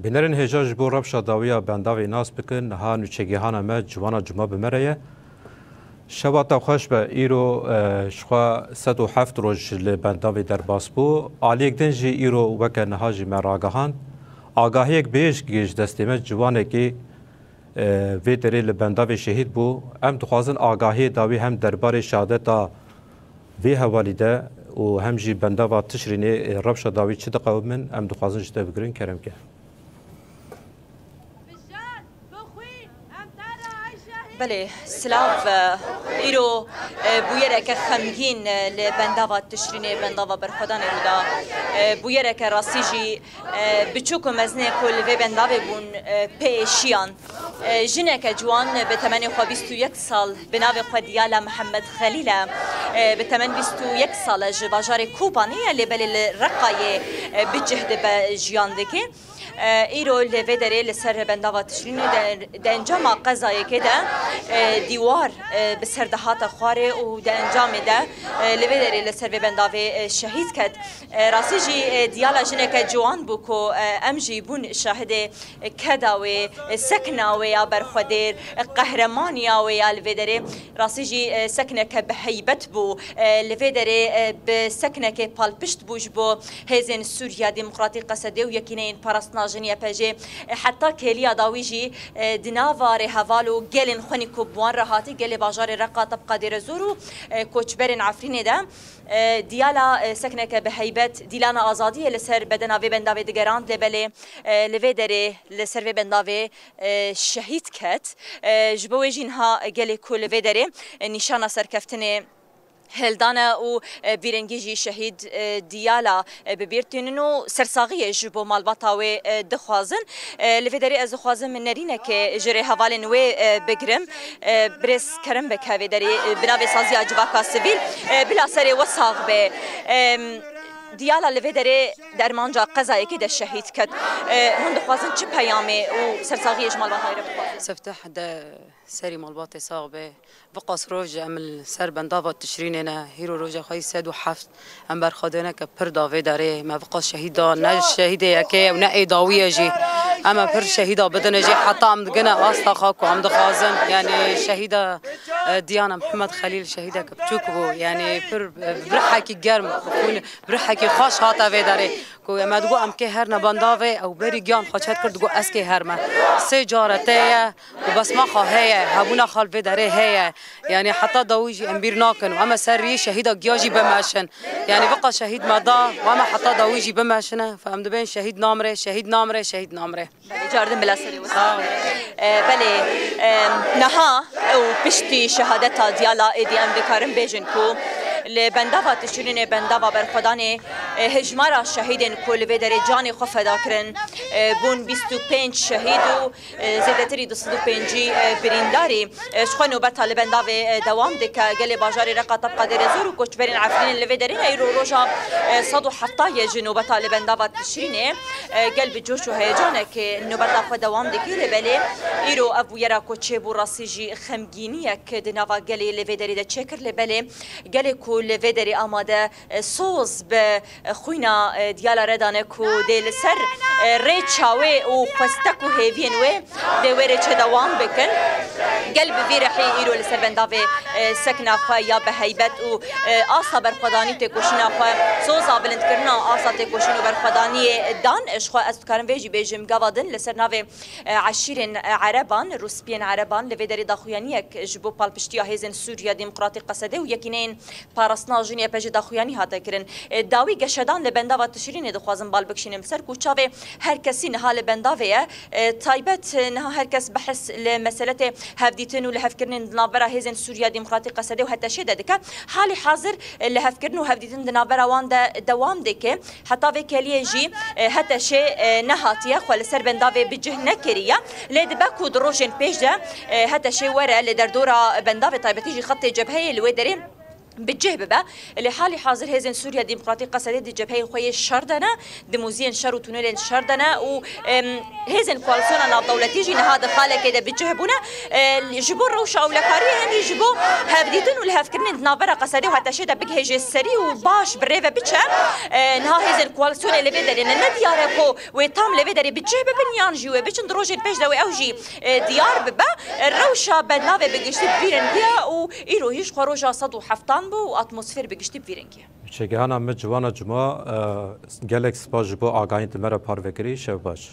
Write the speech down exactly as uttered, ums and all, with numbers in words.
Bînerên hêja ji bo rewşa dawî ya bendavê nas bikin, niha nûçegihana me Ciwana Cuma bi me re ye. Şeva te xweş be, îro, e, ji xwe sed û heft roj li bendavê derbas bû. Aliyek din jî îro weke niha jî me ragihand. Agahiyek bêjkî ji destê me ciwanekî, e, vê derê li bendavê şehîd bû. Em dixwazin agahiyê dawî hem derbarê şehadeta vê hevalî de û hem jî bendava Tişrînê, e, rewşa dawî çi diqewimin, em dixwazin ji te bigirin, kerem ke. Belê, silav, e, îro, e, bûyereke xemgîn, e, li bendava Tişrînê, bendava berxwedanê rû da. E, bûyereke rastî jî, e, biçûk û mezinên ku li vê bendavê bûn, e, pê êşiyan. E, jineke ciwan bi temenê xwe bîst û yek sal, bi navê xwe Diyala Mihemed Xelîl e. E, bi temen bîst û yek sal e, ji bajarê Kobanê ye, lê belê li Reqayê, e, bi cih dibe jiyan dike. E, îro li vê derê li ser bendava Tişrînê de, di encama qezayekê de, e, dîwar, e, bi ser de hate xwarê û di encamê de, e, li vê derê li ser vê bendavê, e, şehîd ket. E, rastî jî, e, Diyala jineke ciwan bû ku, e, em jî bûn şahidê keda wê, e, sekna wê ya berxwedêr, e, qehremanî ya wê ya li vê derê. Rastî jî, e, sekneke bi heybet bû. E, li vê derê, e, bi seknekê palpişt bû ji bo Hêzên Sûriya Demokratîk, Qesedê û Yekîneyên Parastina Jin, Y P J, e, heta kêliya dawî jî, e, di nava rêheval û gelên xwenî ku bi wan re hatî, gelê bajarê Reqa, Tebqa Dêrezor û, e, koçberên Efrînê de, e, Diyala, e, sekneke bi heybet dîlana azadiyê li ser bedena vê bendavê digerand, lê belê, e, li vê derê li ser vê bendavê, e, şehîd ket. E, ji bo wê jî niha gelê ku li vê derê, e, nîşana serkeftinê hildane û, e, vîrengî jî şehîd, e, Diyala, e, bi bîr tînin û sersaxiyê ji bo malbata wê, e, dixwazin. E, li vê derê ez dixwazim nerînekê ji rêhevalên wê, e, bigirim. E, birêz Kerem Beg hevê derê, e, bi navê Saziya Civaka Sivîl, e, bila serê we sax be. Em, Diyala li vê derê dermanca qezayekê de şehîd ket. E, hûn dixwazin çi peyamê û sersaxiyê ji malbata wê re bixwazin? Sefteh de Serî malbatê sax be. Viqas roj em li ser bendava Tişrînê ne. Hîro roja xwe yî sed û heft. Em berxwedêneke pir da vê derê. Me viqas şehîd da. Ne şehîdê yekê ye û ne ê dawî ye jî. Em ê pir şehîda bidine jî. Heta em digine asta xwe ku em dixwazin. Yanî şehîda, e, Diyana Mihemed Xelîl şehîdeke biçûk bû. Yanî pir, e, bi rihekî germ, xwîn, bi rihekî xweş hate vê derê. Ku me digot em kê herne bendavê, ew berî giyan xwe çet kir, digot ez kê herme. Sê care tê ye. Û besma xwe heye, hebûna xwe li vê derê heye. Yanî heta dawî jî em bîr nakin û em ê ser rî şehîda giya jî bimeşin. Yanî viqa şehîd me da û em ê heta dawî jî bimeşine. Fe em dibên şehîd namire, şehîd namire, şehîd namire. Belê, cardin bila serê wisa. Sağ ol. E, belê, e, niha û piştî şehadeta Diyala êdî em dikarin bêjin ku li bendava Tişrînê, bendava berxwedanê, e, hejmara şehîdên ku li vê derê canê xwe feda kirin, e, bûn bîst û pênc şehîd û e, zêdetirî du sed û pêncî, e, birîndarî. E, ji xwe nobeta li bendavê, e, dewam dike. Gelê bajarê Reqa, Tebqa Dêrezor û koçberên Efrînê li vê derê ne. Îro roja, e, sed û heft ye ji nobeta li bendava Tişrînê. E, gel bi coş û heyecanekê nobeta xwe dewam dike. Lê belê îro ev bûyera ku çêbû rastî jî xemgîniyek di nava gelê li vê derê de çêkir. Lê belê gelê ku li vê derê amade e, soz bi, e, xwîna, e, Diyala re dane ku dê li ser, e, rê çawê û xwestek û hêviyên wê dê wê rê çê dewam bikin. Gel bi vî rihî îro li ser bendavê, e, sekna xwe ya bi heybet û, e, asta berxwedanî têkoşîna xwe, soza bilindkirina asta têkoşîn û berxwedaniyê dan. Ji xwe ez dikarim vê jî bêjim, gava din li ser navê, e, eşîrên, e, Ereban, Rûspiyên Ereban, li vê derê daxuyaniyek ji bo palpiştiya Hêzên Sûriya Demokratîk, Qesedê û Yekîneyên Parastina Jinê, Y P J, daxuyanî hate kirin. E, dawî geşedan li bendava Tişrînê dixwazim bal bikişînim ser ku çavê her kesî niha li bendavê ye. E, taybet, e, niha her kes behs li meseletê hevdîtin û lihevkirinên di navbera Hêzên Sûriya Demokratîk, Qesedê û H T Ş'ê de dike. Halî hazir, e, lihevkirin û hevdîtin di navbera wan de dewam dike. Heta vê keliyê jî, e, H T Ş, e, nehatiye xwe li ser bendavê bi cih nekiriye. Lê dibe ku di rojên pêş de, e, H T Ş were li derdora bendavê, taybetî jî xetê cebheyê li wê derê bi cih bibe. Lê halî hazir hêzên Sûriya Demokratîk Qesedê di cepheyên xwe yê şer de ne, di muziyên şer û tunelên şer de ne û, em, hêzên koalîsyona navdewletî jî niha di xalekê de bi cih bûne. E, ji bo rewşa ewlekariyê hemî ji bo hevdîtin û lihevkirinên di navbera Qesedê û Heteşê de bigihêje serî û baş bi rê ve biçe. E, niha hêzên koalîsyonê li vê derê ne, ne diyar e ku wê tam li vê derê bi cih bibin yan jî wê biçin di rojên pêş de wê ew jî, e, diyar bibe. E, rewşa bernavê bi giştî bi vî rengî ye û îro jî ji xwe roja sed û heftan bû û atmosfêr bi giştî bi vî rengî ye. Çêgehana me Ciwana Cuma, e, gelek spas ji bo agahiyên te me re parve kirî. Şev baş.